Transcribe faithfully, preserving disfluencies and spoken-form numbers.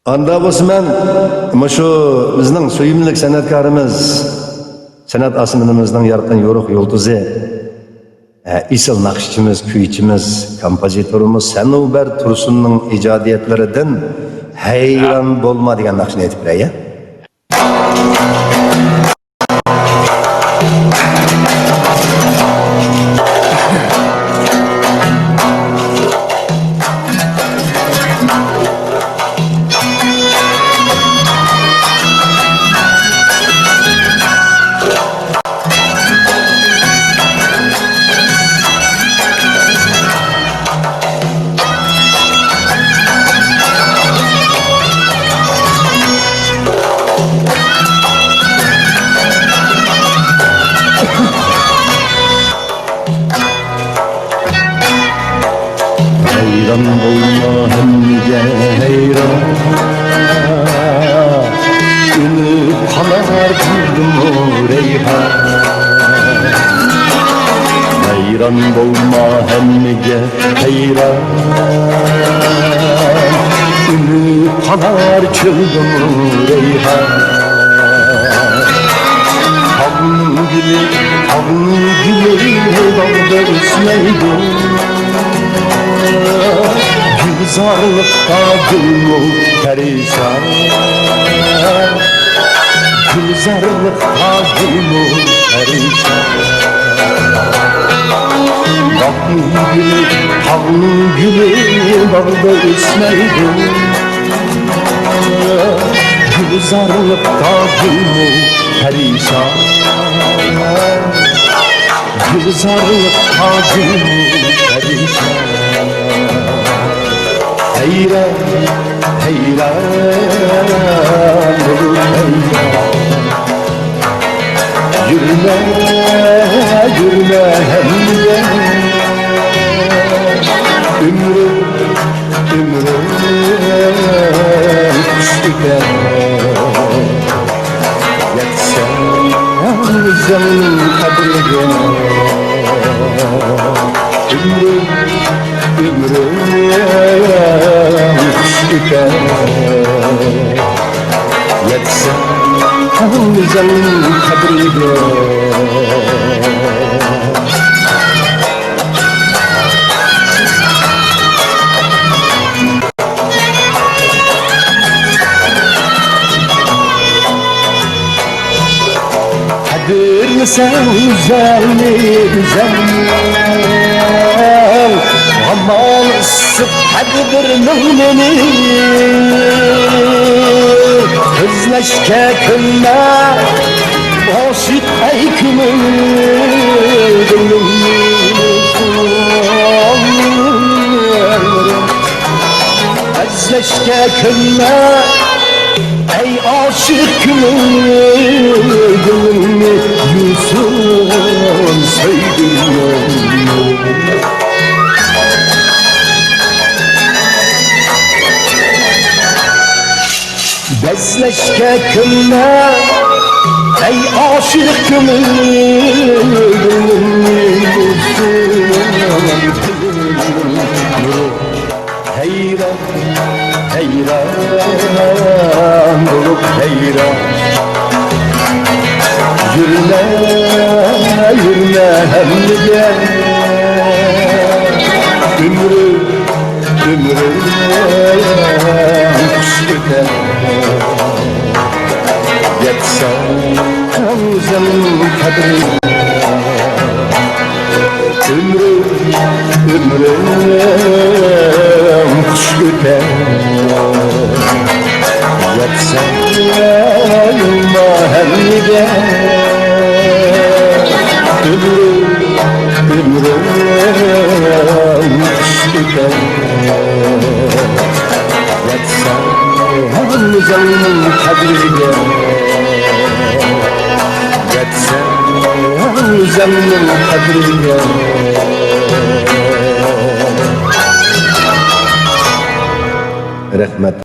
ئاندا بولسا مەن مۇشۇ بىزنىڭ سۆيۈملۈك سەنئەتكارىمىز، سەنئەت ئاسمىنىمىزنىڭ يارقىن يورۇق يۇلتۇزى، ئە، ئېسىل ناخشىچىمىز، كۈيچىمىز، كومپوزىتورىمىز سەنۇبەر تۇرسۇننىڭ ئىجادىيەتلىرىدىن ھەيران بولما دېگەن ناخشىنى ئېيتىپ بېرەي، يا. ھەيران بولما ھەممىگە ھەيران، ئۈنۈپ قالار گۈلدىنمۇ رەيھان. ھەيران بولما ھەممىگە ھەيران، ئۈنۈپ قالار چۆلدىمۇ رەيھان. تاغنىڭ گۈلى، تاغنىڭ گۈلى باغدا ئۆسمەيدۇ. گۈلزارلىقتا گۈلمۇ پەرىشان. گۈلزارلىققا گۈلمۇ پەرىشان. باغنىڭ گۈلى، تاغنىڭ گۈلى باغدا ئۆسمەيدۇ. گۈلزارلىققا گۈلمۇ پەرىشان. گۈلزارلىققا گۈلمۇ پەرىشان. ھەيران، ھەيران بولۇپ ھەيران. يۈرمە، يۈرمە ھەممىگە. ئۆمرۈم، ئۆمرۈم قۇش ئۆتەر. يەتسەم ئۆزۈڭنىڭ قەدرىگە. ئۆمرۈم، ئۆمرۈم قۇش ئۆتەر. يەتسەم ئۆزۈڭنىڭ قەدرىگە. قەدىرلىسەڭ ئۆزۈڭنى ئۆزۈڭ، غامال ئىسسىق تەقدىرنىڭ نېمى؟ ئىزلەشكە كۆنمە، ئاشىق ئەي كۆڭۈل دىلىم. ئىزلەشكە كۆنمە، ئەي ئاشىق كۆڭۈل دىلىمنى يۇسۇن سۆيگۈم. بەزلەشكە كۆنمە، ئەي ئاشىق كۆڭۈل دىلىمنى يۇسۇن. ھەيران، ھەيران بولۇپ ھەيران. يۈرمە، يۈرمە ھەممىگە. ئۆمرۈم، ئۆمرۈم قۇش ئۆتەر. يەتسەم ئۆزۈڭنىڭ قەدرىگە. ئۆمرۈم، ئۆمرۈم قۇش ئۆتەر. يەتسەم يولما ھەممىگە. ئۆمرۈم، ئۆمرۈم قۇش ئۆتەر. يەتسەم ئۆزۈڭنىڭ قەدرىگە. يەتسەم ئۆزۈڭنىڭ قەدرىگە. رەھمەت.